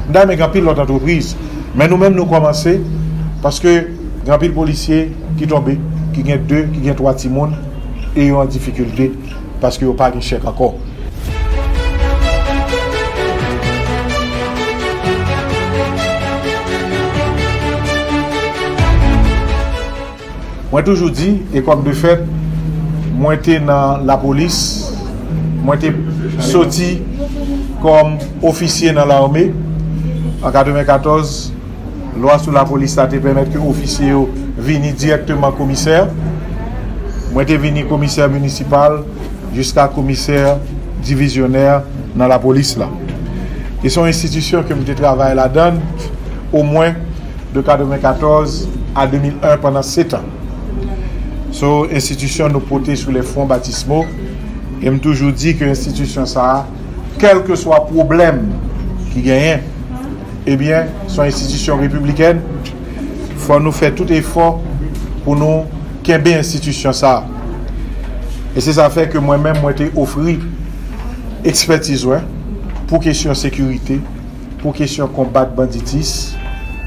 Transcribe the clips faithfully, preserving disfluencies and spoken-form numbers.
M ta renmen gen anpil lòt antrepriz, men nou menm nou kòmanse, paske gen anpil polisye ki tonbe, ki gen de, ki gen twa timoun, e yo an difikilte, paske yo pa gen chèk ankò. Mwen toujou di, e kòm de fèt, mwen te nan lapolis, mwen te soti kòm ofisye nan lame an katrevenkatòz. Lwa sou lapolis la te pèmèt ke ofisye yo vini dirèkteman komisè. Mwen te vini komisè minisipal jiska komisè divizyonè nan lapolis la. E se yon enstitisyon ke m te travay ladan l omwen de katrevenkatòz a de mil en pandan sèt an. Se yon enstitisyon nou pote sou les fonds baptismaux, e m toujou di ke enstitisyon sa a, kèlkeswa pwoblèm ki genyen, ebyen, se yon enstitisyon repiblikèn, fò nou fè tout efò pou nou kenbe enstitisyon sa a. E se sa fè ke mwen menm, mwen te ofri ekspètiz mwen pou kesyon sekirite, pou kesyon konbat banditis,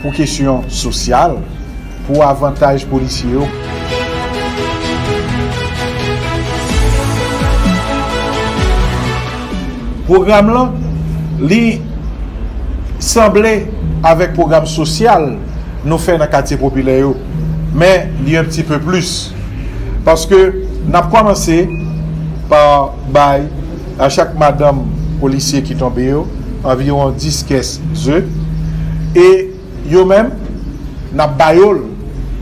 pou kesyon sosyal, pou avantaj polisye yo. Pwogram lan, li sanble avèk pwogram sosyal nou fè nan katye popilè yo, men li un petit peu plus. Paske n ap kòmanse pa bay a chak madanm polisye ki tonbe yo anviwon dis kès ze, e yo menm, n ap ba yo l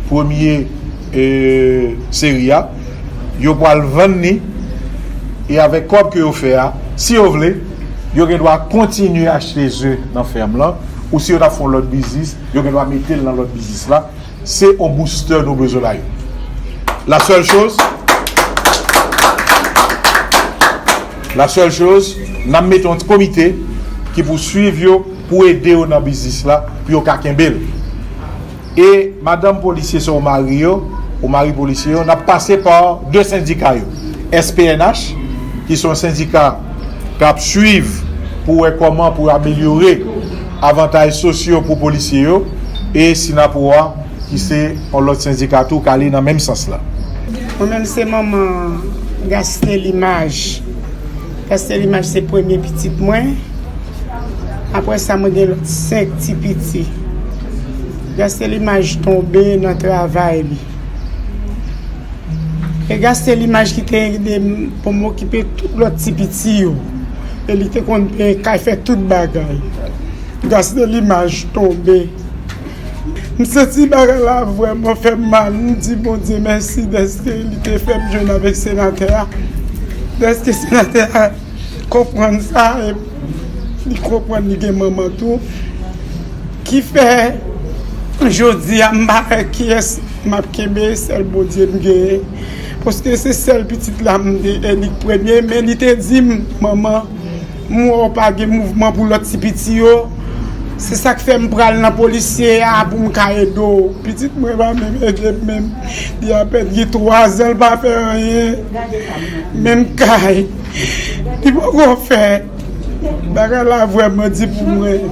premye, e, seri a, yo pral vann li, e avèk kòb ke yo fè a, si yo vle, yo gen dwa kontinye achte ze nan fèm lan, ou si yo t ap fè yon lòt biznis, yo gen dwa mete l nan lòt biznis la. Se yon booster nou bezwen ba yo. La sèl choz, la sèl choz, n ap mete yon ti komite ki pou swiv yo, pou ede yo nan biznis la, pou yo ka kenbe l. E madanm polisye se ou mari yo, ou mari polisye yo, n ap pase pa de sendika yo. S P N H, ki se yon sendika k ap swiv pou wè kòman pou amelyore avantaj sosyo pou polisye yo, e Sinapowa, ki se yon lòt sendika tou k ale nan menm sans la. Mwen menm se manman Gaste Limaj. Gaste Limaj se premye pitit mwen. Apre sa, mwen gen lòt senk ti piti. Gaste Limaj tonbe nan travay li. E Gaste Limaj ki te ede m pou m okipe tout lòt ti piti yo. E li te konn, e, kay fè tout bagay. Gaste Limaj tonbe. M santi bagay la vrèman fè m mal. M di Bondye mèsi dèske li te fè m jwenn avèk senatè a. Dèske senatè a konprann sa, e li konprann li gen manman tou. Ki fè, jodi a, m pa wè kiyès m ap kenbe, sèl Bondye m genyen. Paske se sèl pitit la m te enik premye, men li te di m, manman, m wè w pa gen mouvman pou lòt ti piti yo. Se sa k fè m pral nan polisye a pou m ka ede w. Pitit mwen pa menm ede m menm. Li apèn gen twa zan, l pa fè anyen. Menm kay, li poko fè. Bagay la vrèman di pou mwen.